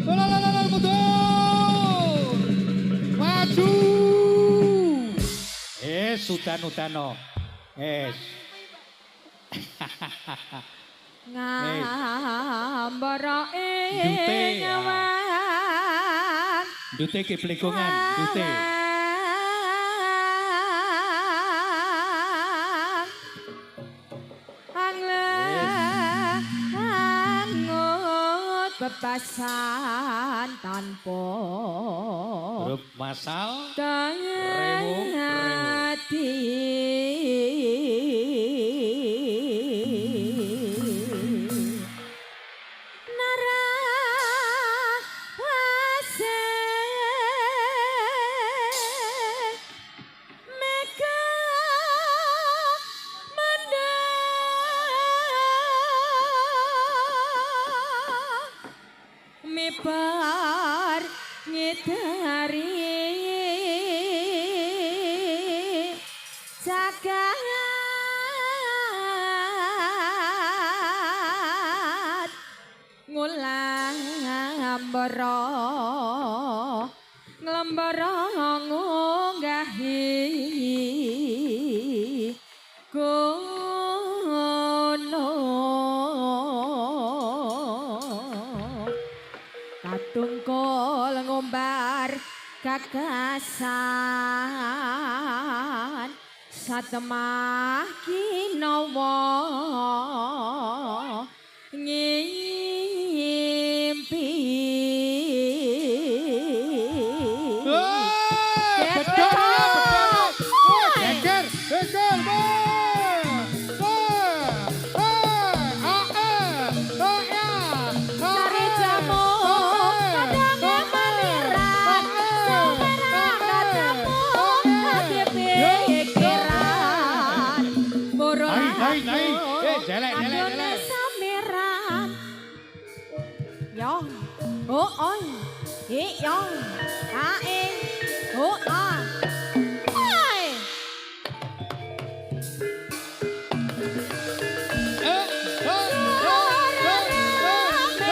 Lala, mundur. Maju. Eh, sudan-udano. Eh. Ngambara Dute, ing ya. awan. Dute ke plegongan, dute. Anglut bebasan tanpa Grup masal dadi. Narase mega menda mibar ngidari jagat ngulambara nglembara ngunggahi gunung katungkul ngumbar gagasan satemah kinawa ngimpi. Bedono, bedono. Geger, geger, ba, ba, a, e, a, ya, a, Cari e, jamu, a, e, kadang a, e, meniran, a, e, semerang a, e, ketemu a, e, hati yo, pikiran. Burung Naik, naik, naik. Eh, jelek, jelek, adone jelek. samiran. Yo, oh, oi, i, yo, a, e, oh, a. Oi. Eh, eh, eh, eh, eh, eh, eh,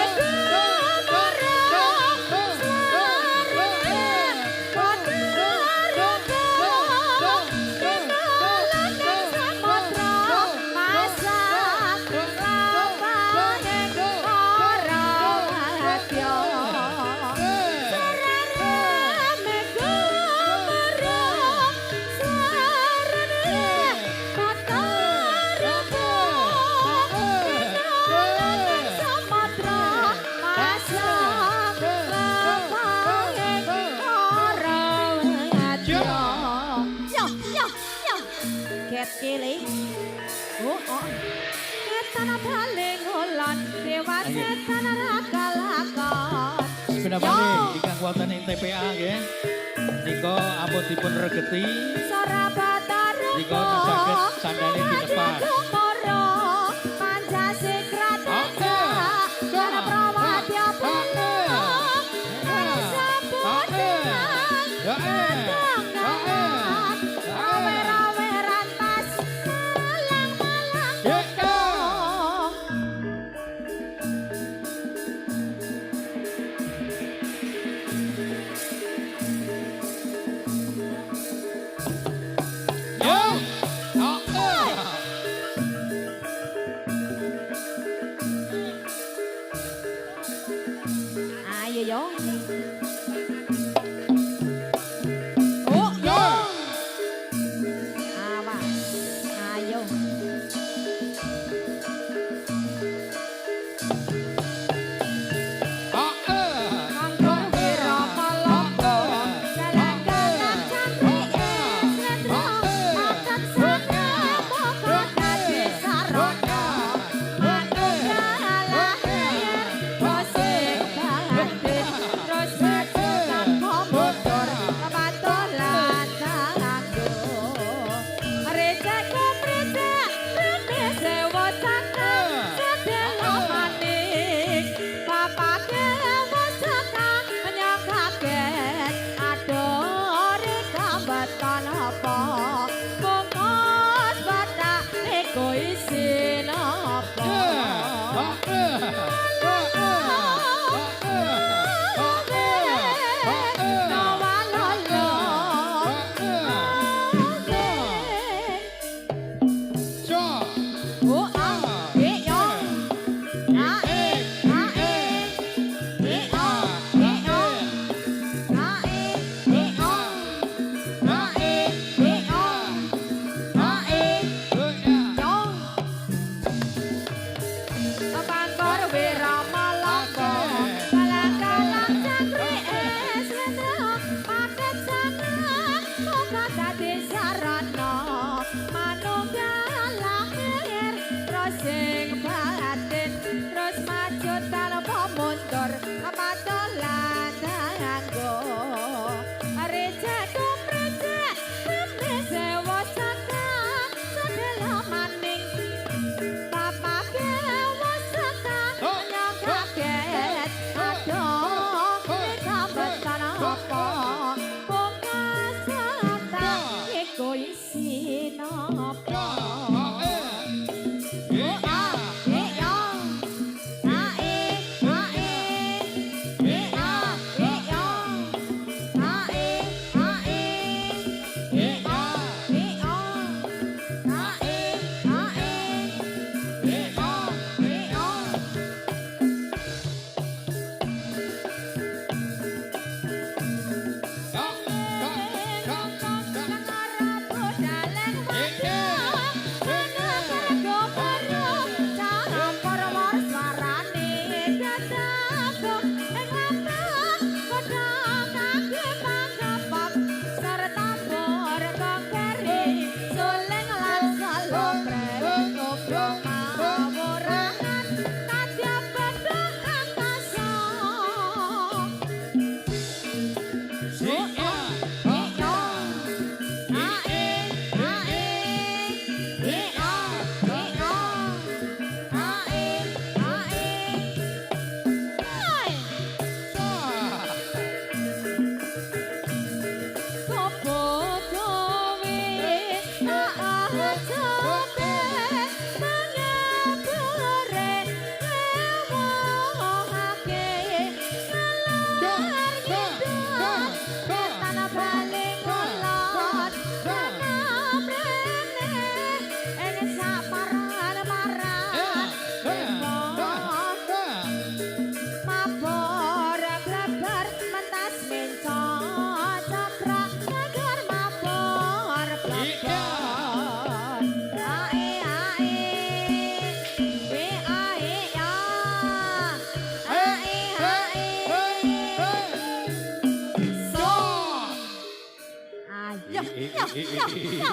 Oh, oh. Setan bali ngulon, dewa setan raga lakon. Sepindah malih ingkang wonten ing TPA nggih. Nika ampun dipun regeti. Sora Batara. Nika saged sandale dilepas. Ayo yo. Oh yo. Awas. Ayo. Monggo wira kalangga jalan kanan cantrike slendro makan sana moko dadi sarana manunggal lahir bosing bandit terus maju tanpa yo, yo, yo.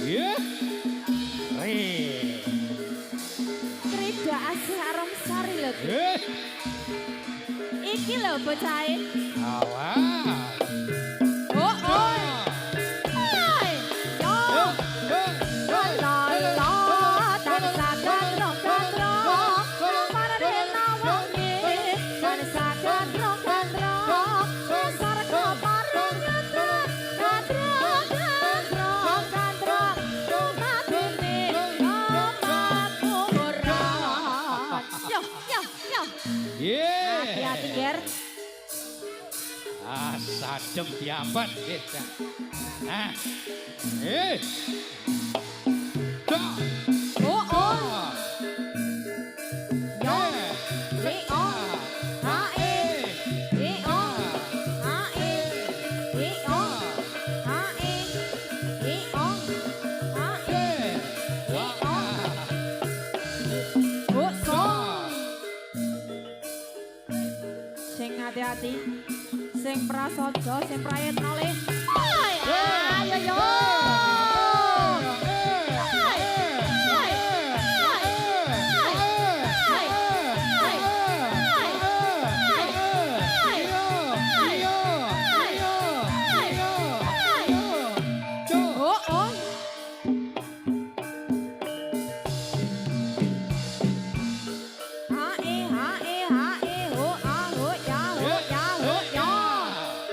Ye. Re. Krida Asih Arum Sari lho. Eh. Iki lho bocahe. Awas. Oh, oh. Oi. Yo. La la tansah gandrung gandrung parena wengi tansah gandrung gandrung sarga pareng gandrung gandrung gandrung gandrung dumadine kamakuran. Yo yo yo. Ye. Hati-hati, Ger. Ah, sadem diambat. Nah. Eh. Dah. Oh oh. Yo. Eh. I o h e i o h e i o h e i o h e i o. Oh, so. Sing hati-hati, sing prasaja, sing prayitna le. Oi, ayo yo. Oi, oi, oi, oi, oi, oi, oi, oi, oi, oi, oi. Oh, oh. Ha e ha e ha e ho a ho ya ho ya ho ya.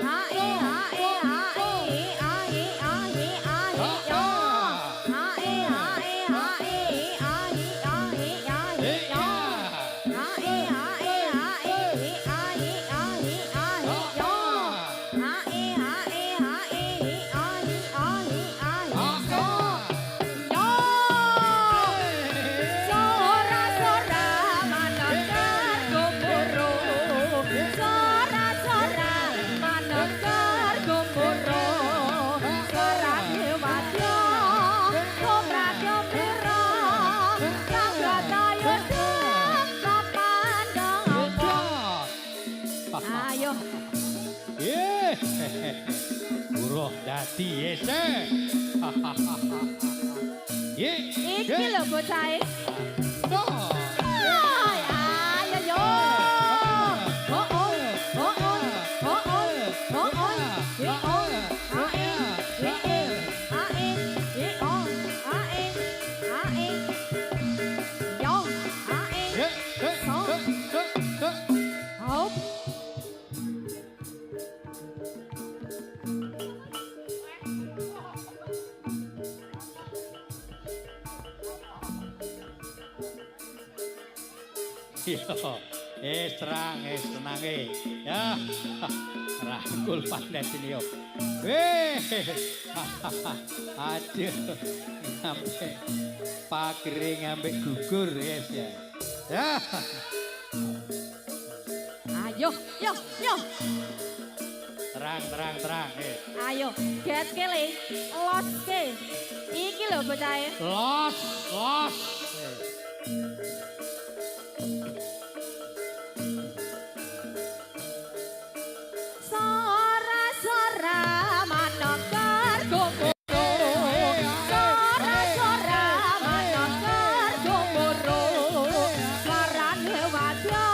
Ha e ha e ha e e a e a e a e ya. Ha e ha e ha e e a e a e a e ya. Ha e ha e ha e e a e a e a e ya. Ha e ha e ha e e a e a e a e so. Ya. Sora-sora manekar gemuruh. Sora-sora manekar gemuruh. Sorane wadya tumrap gembira. Kang Bratayuda kapandhawa. Ayo. Ye. Buruh dadi yese. Ye. Iki lho bocahe. Oh. Ay, ayo yo. Oh oh, oh oh, oh oh, oh oh, e oh, a e, e e, a e, e oh, a e, a e, yo, a e, so, hop. Yo, terang, tenang Ya, rangkul pandas ini yo. Weh, aduh, sampai pagere ngambil gugur yes ya. Ya, Ayo, yo, yo. Terang, terang, terang. Ayo, getke le, loske. Iki lho bocahe. Los, los. Sora-sora manekar gemuruh. Sora-sora manekar gemuruh. Suarane wadya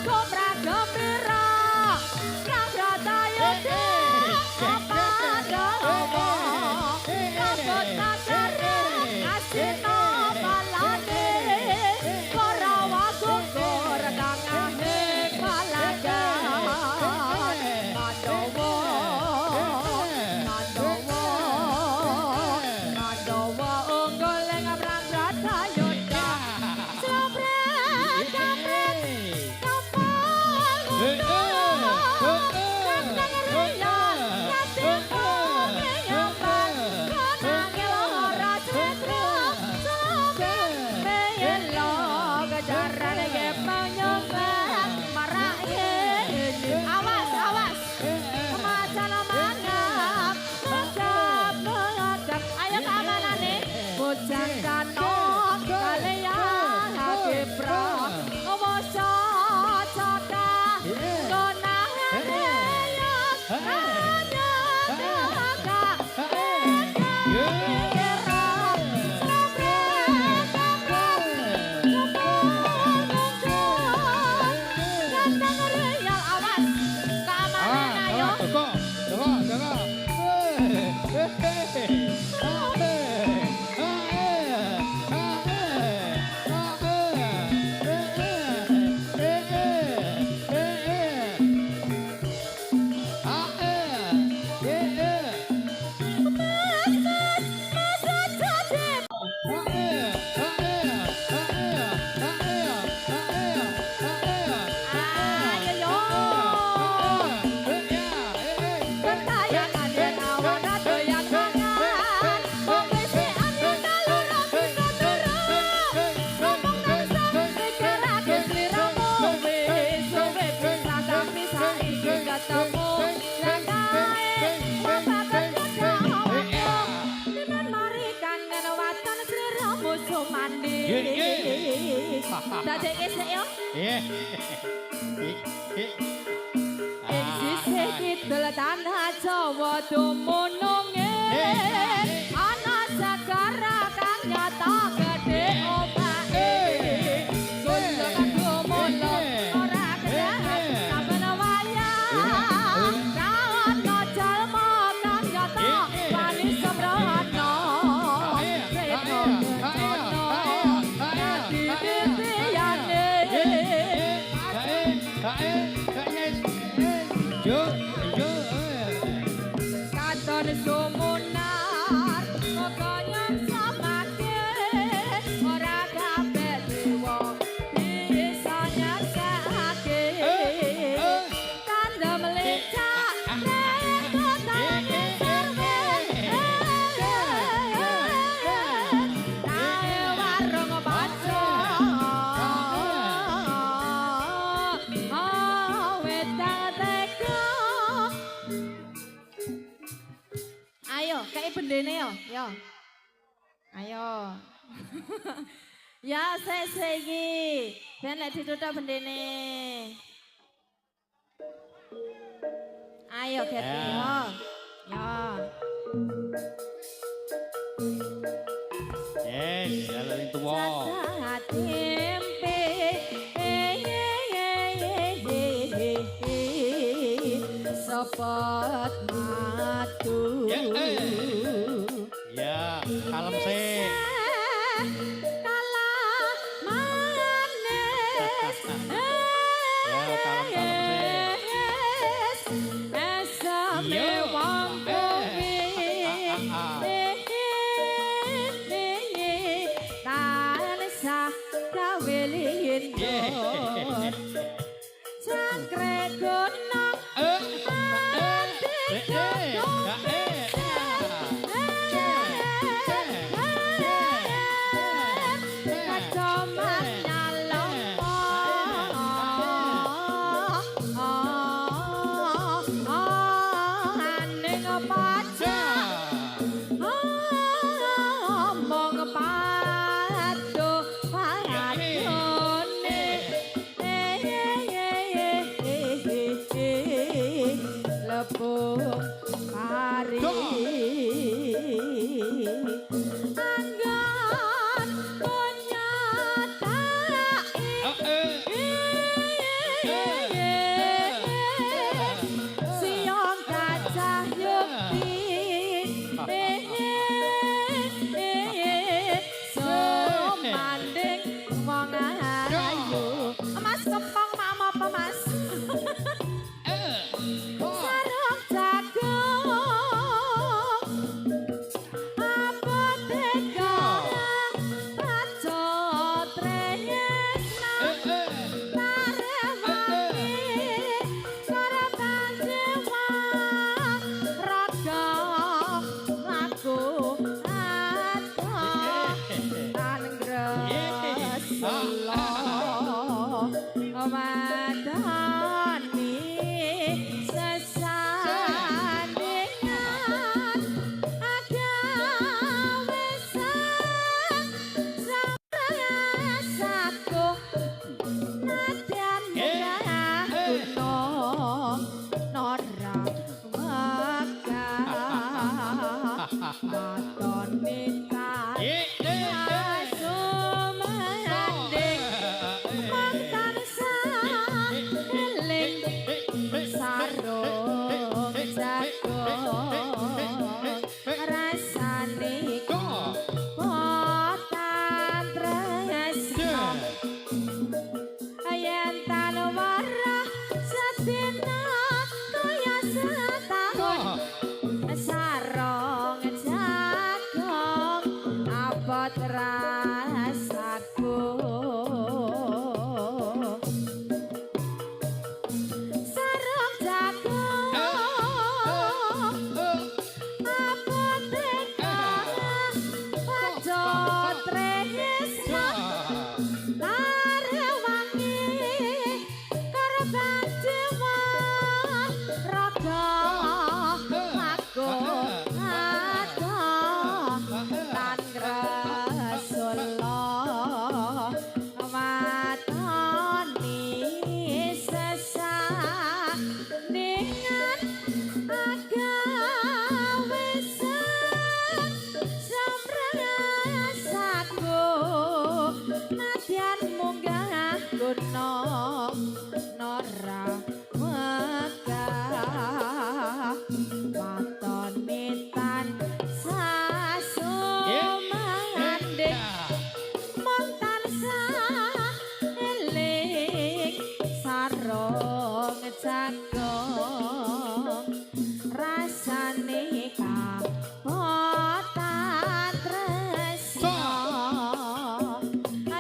gumrah gembira. Kang Bratayuda kapandhawa. Kabut takara ngasina. sandi. Ye, ye. Dadekke sik yo. Iya. Eh, eh. Ing sisih kidul tanah Jawa dumununge ana segara kang nyata gedhe ombake. Gunung gumulung ora kedahan saben wayah. Ra ana jalma kang nyata wani semrana. Retno kencana dadi titiyane. Yo, yo, eh. Katon sumunar kaya samake ora kabeh dewa bisa nyaksake. Kandha mlecak rekotane sarwe. Tae warung paco. Wedang teko. Ayo, kayak bendene yo, yo. Ayo. Ya, sik sik iki. Ben lek ditutup bendene. Ayo, Getty, Ya. yo. Ya. Yes, jalan yang tua. Jatah tempe. Sepet madu. Ya, eh. Ya, kalem sih. Kalah manis. Ya, kalem-kalem sih. Esame Yo. wong Eh. kuwi. Ah, ah, Tansah gawe lindur. Yeah. Cangkrek gunung Eh, eh, eh, eh, eh, Kecoman nyalompo. Aning pajak omong padu padune lepung pari anggon kunyatai Siang gajah yukti sumanding wong ayu. Mas kepong mam apa mas? Sarung jagung apa tega baca tresna tarewani korban jiwa raga laku ata tan gresela wadani sesandingan agawe sang rasaku nadyan munggah gunung nora wegah matone sumanding mung tansah guna nora wegah matone tansah sumandhing mung tansah eling sarung jagung rasane kabotan tresno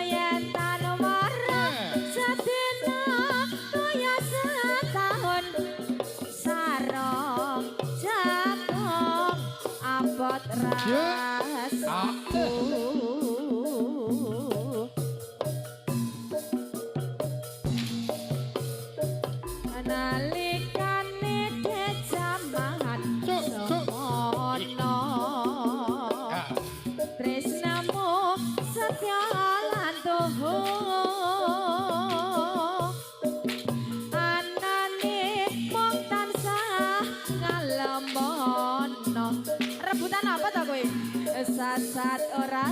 yen tan weruh sedina kaya setahun sarung jagung abot rasaku. Nalikane jaman semono tresnamu setya lan tuhu anane mung tansah ngalemono. Rebutan apa ta kowe? Sasat ora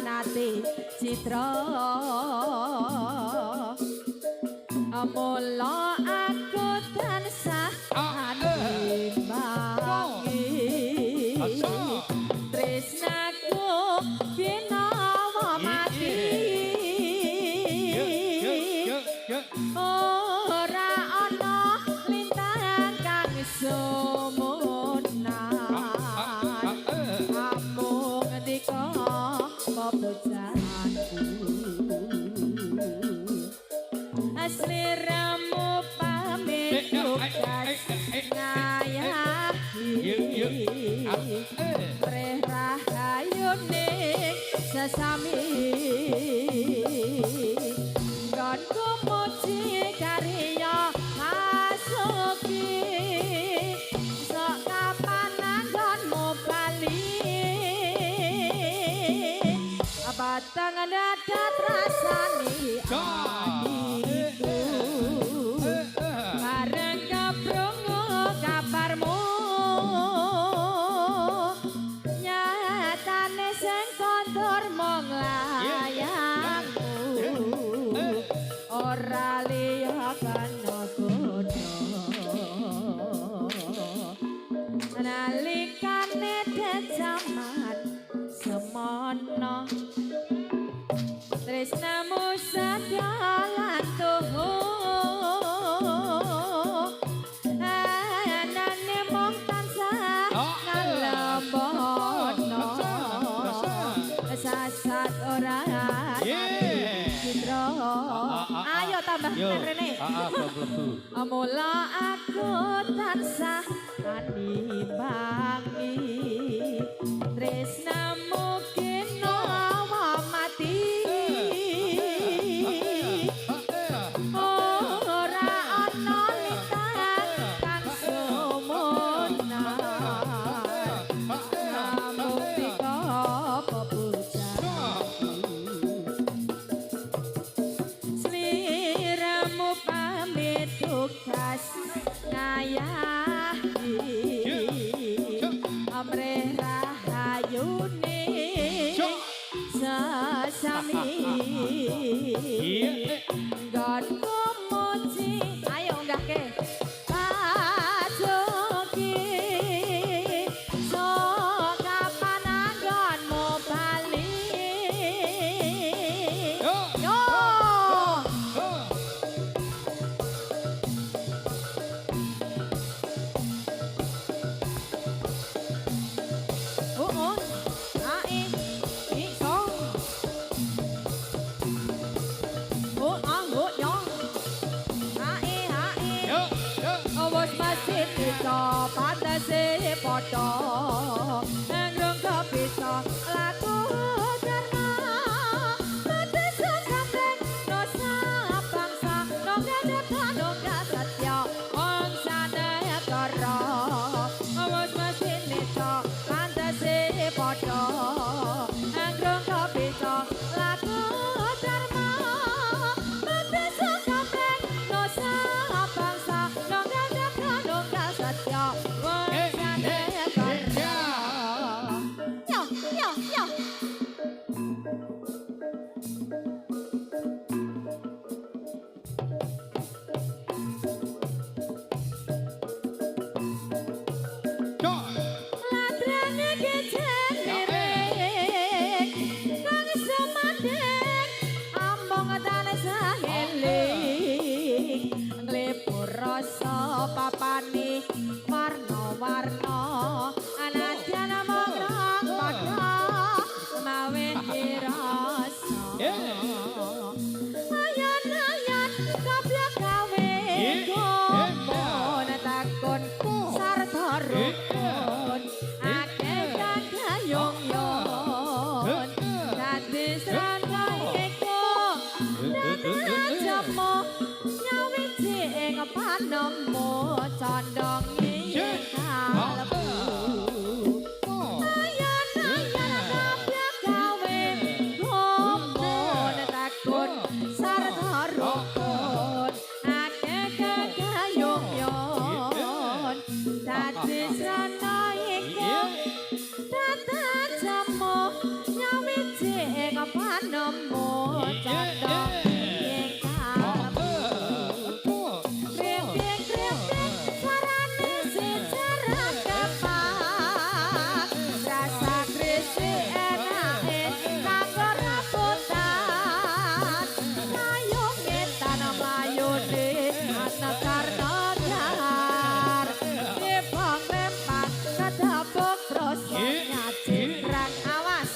nate citra mula aku tansah animbangi tresnaku binawa mati ora ana lintang kang sumunan amung ngendika pepujaanku asliramu pamit tugas ngayahi preh rahayune sesami nggonku muji karya masuki sok kapan anggonmu bali batang dadat rasane atiku bareng keprungu kabarmu nyatane sing kondur mung layangmu ora liya kana godha nalikane jaman semono tresnamu setya lan tuhu anane mung tansah ngalembono sasat ora citra. Ayo tambah rene. Mula aku tansah animbangi tresnamu kinawa mati ora ana lintang kang sumunar namung dika pepujaanku sliramu pamit tugas ngayahi amrih rahayune sesami nggonku muji ayo unggahke pasuki sok kapan anggonmu bali yo. Oh, a e i so o a ho yo a e a e. Wis mesti bisa pantese padha ngrung bisa laku dharma pates kabeh dosa bangsa nongga nongga satya wong sanegara. Wis mesti bisa pantese padha ngrung bisa laku dharma pates kabeh dosa bangsa nongga nongga satya wong sanegara. Gablek gawe gumun takon sarta rukun akeh kang gayung yon dadi srana iku dadi nyawiji ing panemu condong kalebu. Ayan ayan gablek gawe gumun takon sarta rukun akeh kang gayung yon dadi srana iku dadi nyawiji ing panemu condong ing kalebu. Kremping kremping suarane sejarah kepak rasa krisik enake kanggo rambutan mlayu ngetan mlayune anak karno dar dipong lempang kedapuk terus nyaciprang awas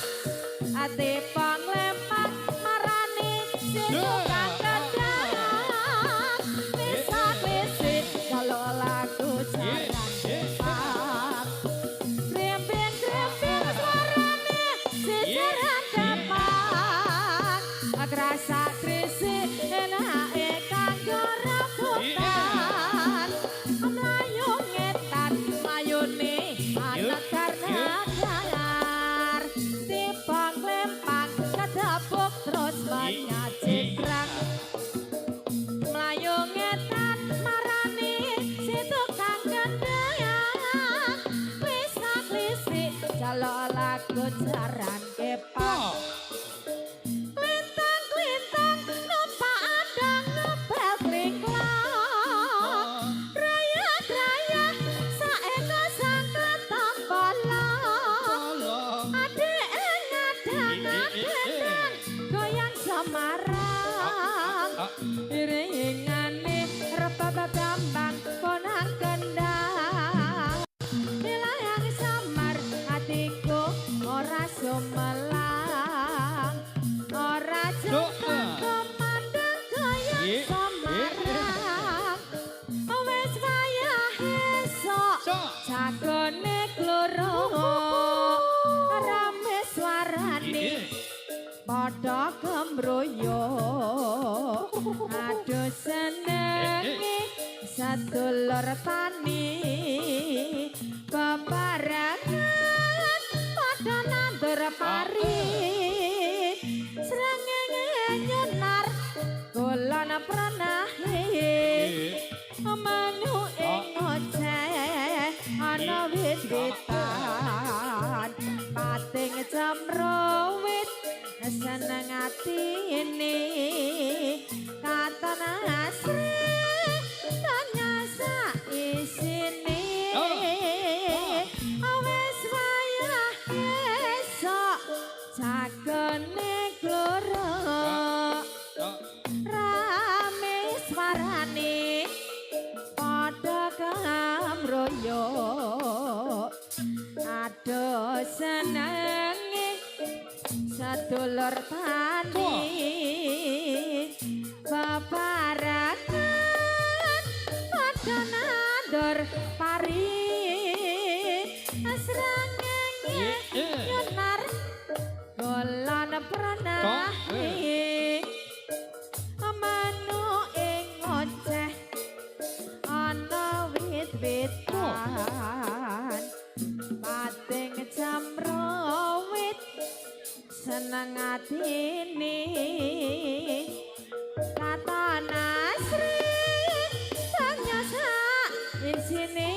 atipong lempang marani si tukang kendang bisa klisi kalau lagu jaran kepak kremping kremping suarane sejarah kepak krasa krisik enake kanggo rambutan mlayu ngetan mlayune anak karena dar tipang lempang kedapuk terus menyaciprang mlayu ngetan marani si tukang kendang wis klisik jaluk lagu jaran kepak lintang lintang numpak andang ngebel klingklong raya raya saeka sang ketong bolong adek ngadang ngadang goyang Semarang iringane rebab gambang bonang kendang ilang samar atiku ora sumelang ora jengkang kumandang goyang Semarang wis wayahe esuk jagone kluruk rame suarane padha gembruyuk aduh senenge sedulur tani bebarengan padha nandur pari srengenge nyenar kulon pranahe manuke ngoceh ana wit-witan pating cemrowit seneng atine katon asri tanya saisine wis wayah esuk jagone kluruk rame swarane padha kamroyok aduh senenge sedulur tani bebarengan padha nandur pari srengenge nyenar kulon pranahe manuke ngoceh ana wit-witan pating cemrowit seneng atine katon asri tanya sak isine.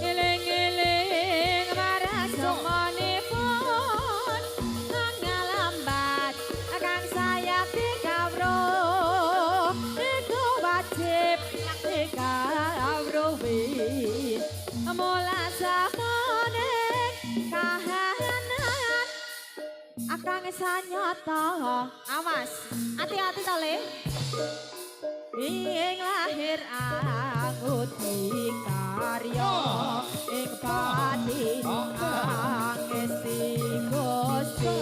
Eling-eling marang semonipun ngalambat kang sayati kawruh iku wajib dikawruhi mula samone kahanan akang sanyata awas hati-hati to le. Ing lahir angudi karya ing pati angesti Gusti.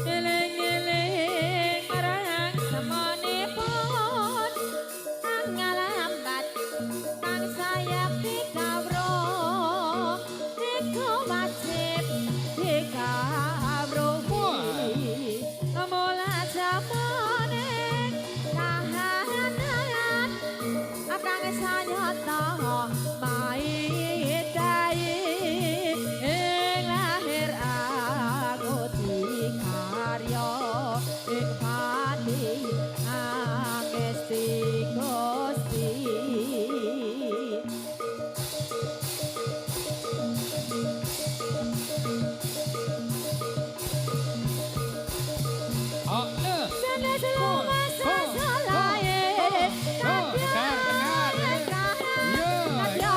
Eling-eling marang semonipun kang ngalambat kang sayekti kawruh iku wajib dikawruhi. Mula jamane kahanan kang sanyata maidai ing lahir angudi karya ing pati angesti Gusti. Oh, eh. Sanes lumas sasalae Dengar, dengar. Iya, iya.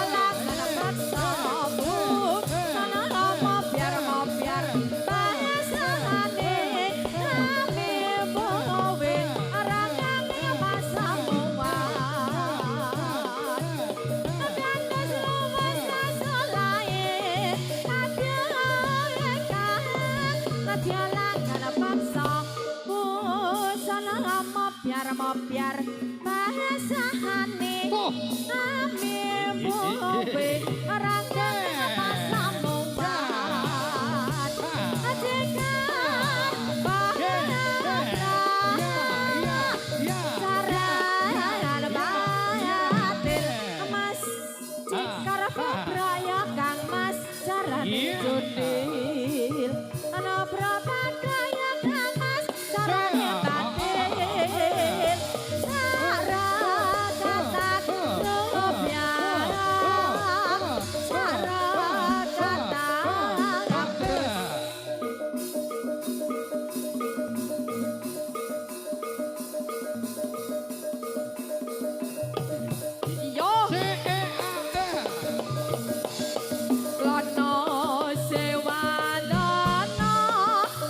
Biar bahasane Tuh. ame bowe rangkang pasamuan ajekan Ya, ya, ya. saran batil Mas cikar braya Kang Mas carane Iya. jundil ana prapadaya Kang Mas carane batil sarat katak rupiah sarat katak. Yo C E A R. Klono sewandana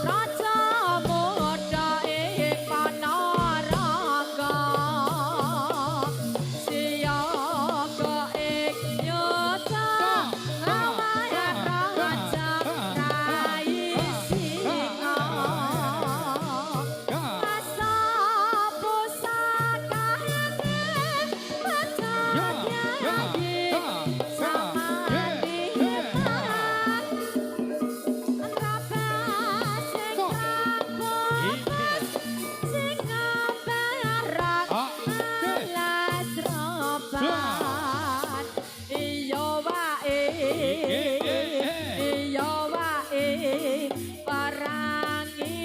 raja muda ing Panaraga siyaga ing nyata ngamayan raja rai singa. Ga. Asa pusakane Ya, ya, pacar ga, ga, ye, ye. A, C. Iya wae, iya wae, perangi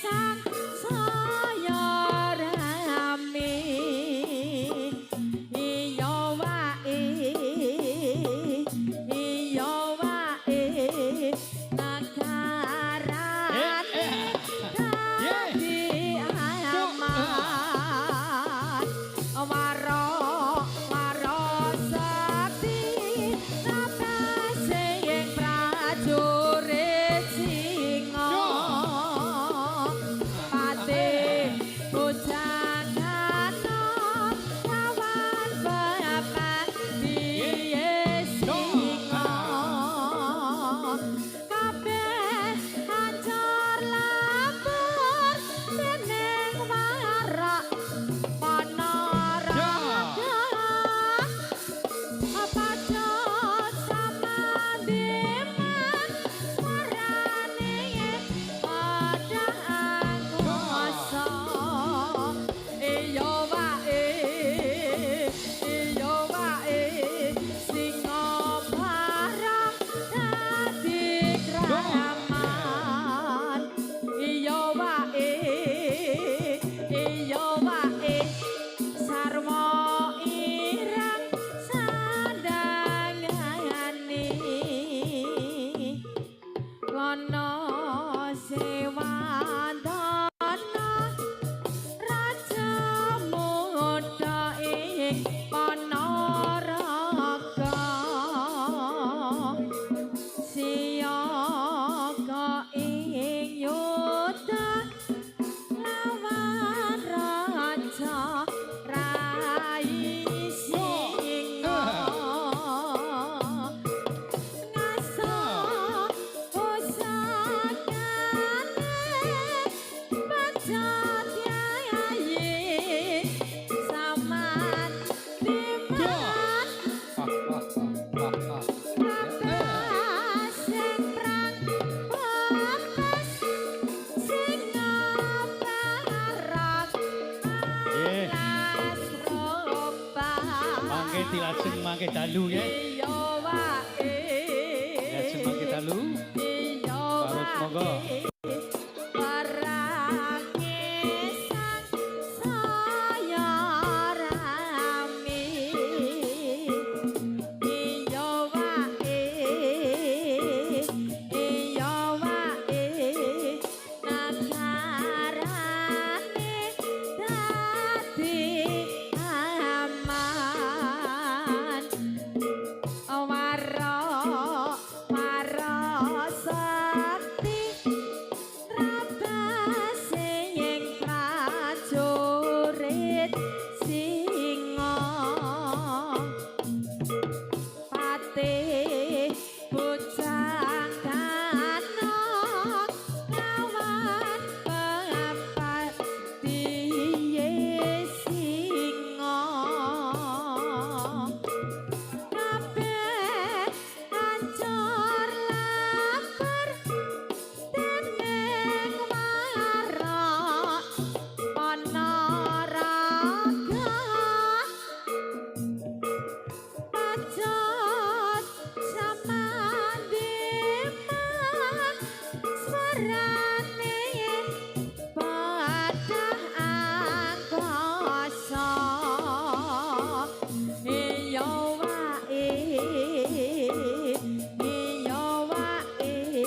sang saya rame. Iya wae, iya wae, nagaran Ye. dadi aman. Waro waro Dilajeng mangke dalu nggih. Iya wae. Dilajeng mangke dalu. Iya Harus monggo. wae. Perange sang saya rame. Iya wae. Iya wae. Nagarane dadi aman. Waro waro sakti rabase ing prajurit singa patih bujang danok kawan pepatihe singa kabeh ancur lapar dening warok ana raga pacut samandiman swarane padha angkasa. Iya wae, iya wae,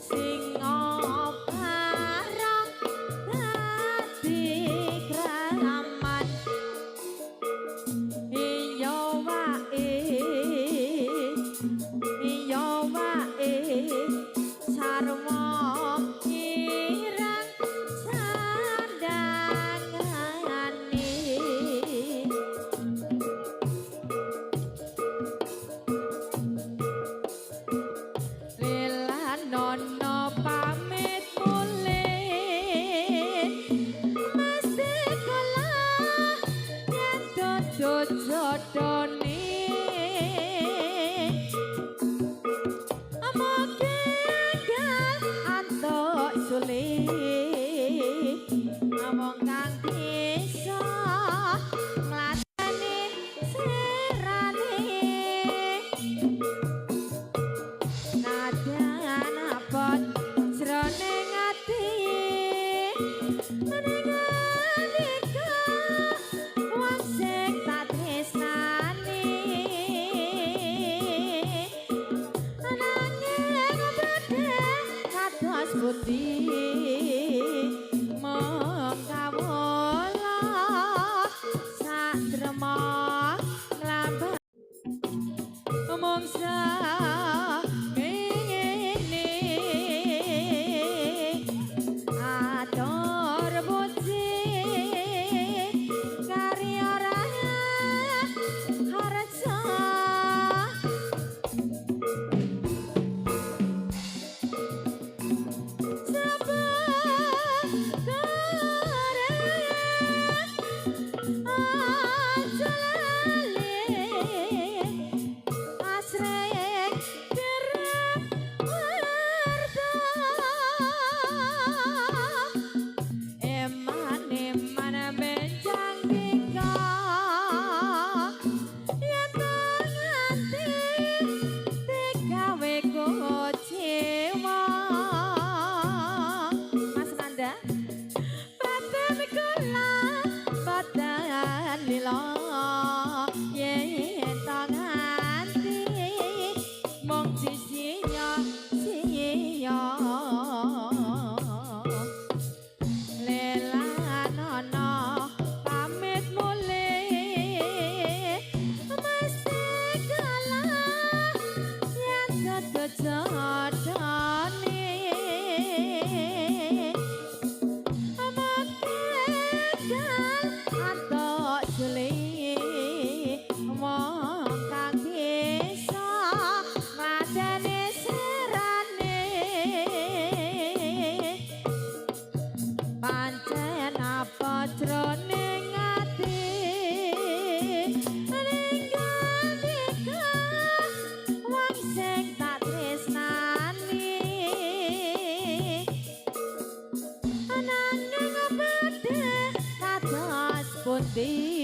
singa barang dadi kraman. Iya wae, iya wae, sarwa ireng sandangane. Lelanono pamit mulih mesti kala yen dudu jodone. Amoge enggal antuk sulih wong kang bisa ngladeni sirane. Nadyan abot jroning ati ning andika wong sing tak tresnani, nanging badhe kados pundi mung kawula sadrema nglambah mungsa ngene atur puji karya harja. Aja lali asreng kerep warta eman eman benjang dika yen nganti digawe kecewa. Mas Nanda, badan kula badan lila yen ta nganti mung sisiya siya. Lelanono pamit mulih mesti kalah yen dudu jodone. Amogegal antuk juli wong kang bisa ngladeni sirane. Pancen apa jroning ati ninggal dika wong sing tak tresnani, nanging badhe kados pundi.